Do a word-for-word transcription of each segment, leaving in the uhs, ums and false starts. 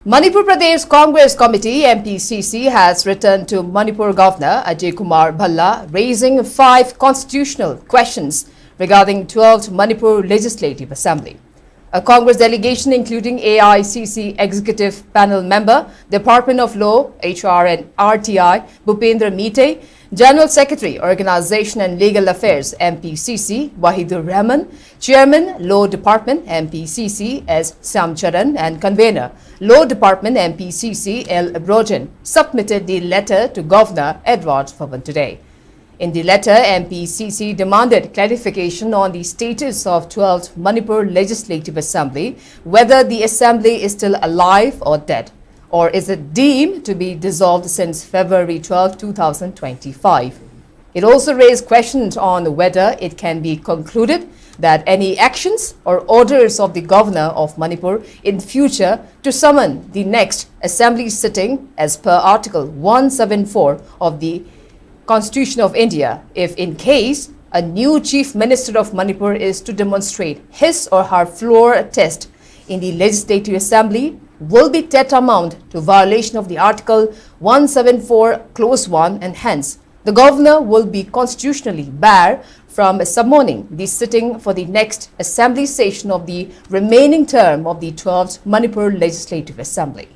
Manipur Pradesh Congress Committee, M P C C, has written to Manipur Governor Ajay Kumar Bhalla, raising five constitutional questions regarding twelfth Manipur Legislative Assembly. A Congress delegation, including A I C C Executive Panel member, Department of Law, H R and R T I, Bhupendra Mite, General Secretary, Organization and Legal Affairs, M P C C, Wahidur Rahman, Chairman, Law Department, M P C C, S Shyamcharan, and Convener, Law Department, M P C C, L Brojen, submitted the letter to Governor at Raj Bhavan today. In the letter, M P C C demanded clarification on the status of twelfth Manipur Legislative Assembly, whether the assembly is still alive or dead, or is it deemed to be dissolved since February twelfth, two thousand twenty-five. It also raised questions on whether it can be concluded that any actions or orders of the governor of Manipur in future to summon the next assembly sitting as per Article one seven four of the Constitution of India, if in case a new Chief Minister of Manipur is to demonstrate his or her floor test in the Legislative Assembly, will be tantamount to violation of the Article one seven four, Clause one, and hence the governor will be constitutionally barred from summoning the sitting for the next assembly session of the remaining term of the twelfth Manipur Legislative Assembly.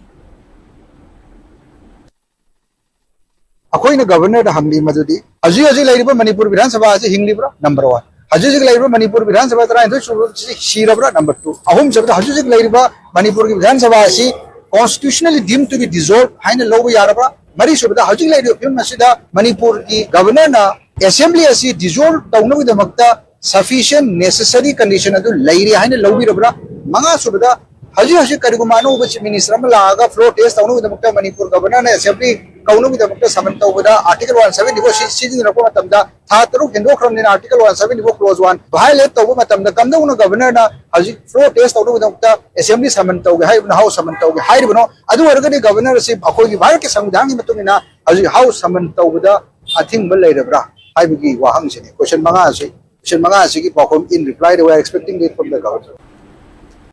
ꯑꯩꯈꯣꯏꯅ ꯒꯕꯔꯅꯔꯗ ꯍꯪꯂꯤ ꯃꯗꯨꯗꯤ ꯍꯧꯖꯤꯛ ꯍꯧꯖꯤꯛ ꯂꯩꯔꯤꯕ ꯃꯅꯤꯄꯨꯔ ꯕꯤꯙꯥꯟ ꯁꯚꯥ ꯑꯁꯤ ꯍꯤꯡꯂꯤꯕ꯭ꯔꯥ? Number one. ꯍꯧꯖꯤꯛ ꯍꯧꯖꯤꯛ ꯂꯩꯔꯤꯕ ꯃꯅꯤꯄꯨꯔ ꯕꯤꯙꯥꯟ ꯁꯚꯥ ꯇꯔꯥꯅꯤꯊꯣꯏ ꯁꯨꯕꯁꯤ ꯁꯤꯔꯕ꯭ꯔꯥ? Number two. ꯑꯍꯨꯝꯁꯨꯕꯗ ꯍꯧꯖꯤꯛ ꯍꯧꯖꯤꯛ ꯂꯩꯔꯤꯕ ꯃꯅꯤꯄꯨꯔꯒꯤ ꯕꯤꯙꯥꯟ ꯁꯚꯥ ꯑꯁꯤ constitutionally deemed to be dissolved ꯍꯥꯏꯅ ꯂꯧꯕ ꯌꯥꯔꯕ꯭ꯔꯥ? ꯃꯔꯤꯁꯨꯕꯗ ꯍꯧꯖꯤꯛ ꯂꯩꯔꯤꯕ ꯐꯤꯕꯝ ꯑꯁꯤꯗ ꯃꯅꯤꯄꯨꯔꯒꯤ ꯒꯕꯔꯅꯔꯅ ꯑꯦꯁꯦꯝꯕ꯭ꯂꯤ ꯑꯁꯤ ꯗꯤꯖꯣꯜꯕ ꯇꯧꯅꯕꯒꯤꯗꯃꯛꯇ sufficient necessary condition ꯑꯗꯨ ꯂꯩꯔꯤ ꯍꯥꯏꯅ ꯂꯧꯕꯤꯔꯕ꯭ꯔꯥ? ꯃꯉꯥꯁꯨꯕꯗ ꯍꯧꯖꯤꯛ ꯍꯧꯖꯤꯛ ꯀꯔꯤꯒꯨꯝꯕ ꯑꯅꯧꯕ ꯆꯤꯐ ꯃꯤꯅꯤꯁꯇꯔ ꯑꯃ ꯂꯥꯛꯑꯒ ꯐ꯭ꯂꯣꯔ ꯇꯦꯁ ꯇꯧꯅꯕꯒꯤꯗꯃꯛꯇ ꯃꯅꯤꯄꯨꯔ ꯒꯕꯔꯅꯔꯅ ꯑꯦꯁꯦꯝꯕ꯭ꯂꯤ ꯀꯧꯅꯕꯒꯤꯗꯃꯛꯇ ꯁꯃꯟ ꯇꯧꯕꯗ article one seventy for C ꯁꯤꯖꯤꯟꯅꯔꯛꯄ ꯃꯇꯝꯗ ꯊꯥ ꯇꯔꯨꯛ ꯍꯦꯟꯗꯣꯛꯈ꯭ꯔꯕꯅꯤꯅ article one seventy four clause one violate ꯇꯧꯕ ꯃꯇꯝꯗ ꯀꯝꯗꯧꯅ ꯒꯕꯔꯅꯔꯅ ꯍꯧꯖꯤꯛ ꯐ꯭ꯂꯣꯔ ꯇꯦꯁ ꯇꯧꯅꯕꯒꯤꯗꯃꯛꯇ ꯑꯦꯁꯦꯝꯕ꯭ꯂꯤ ꯁꯃꯟ ꯇꯧꯒꯦ ꯍꯥꯏꯔꯤꯕꯅꯣ, ꯍꯥꯎꯁ ꯁꯃꯟ ꯇꯧꯒꯦ ꯍꯥꯏꯔꯤꯕꯅꯣ? ꯑꯗꯨ ꯑꯣꯏꯔꯒꯗꯤ ꯒꯕꯔꯅꯔ ꯑꯁꯤ ꯑꯩꯈꯣꯏꯒꯤ ꯚꯥꯔꯠꯀꯤ ꯁꯪꯕꯤꯙꯥꯟꯒꯤ ꯃꯇꯨꯡ ꯏꯟꯅ ꯍꯧꯖꯤꯛ ꯍꯥꯎꯁ ꯁꯃꯟ ꯇꯧꯕꯗ ꯑꯊꯤꯡꯕ ꯂꯩꯔꯕ꯭ꯔꯥ ꯍꯥꯏꯕꯒꯤ ꯋꯥꯍꯪꯁꯤꯅꯤ꯫ ꯀꯣꯏꯁꯟ ꯃꯉꯥ ꯑꯁꯤ, ꯀꯣꯏꯁꯟ ꯃꯉꯥ ꯑꯁꯤꯒꯤ ꯄꯥꯎꯈꯨꯝ in reply we are expecting it from the government.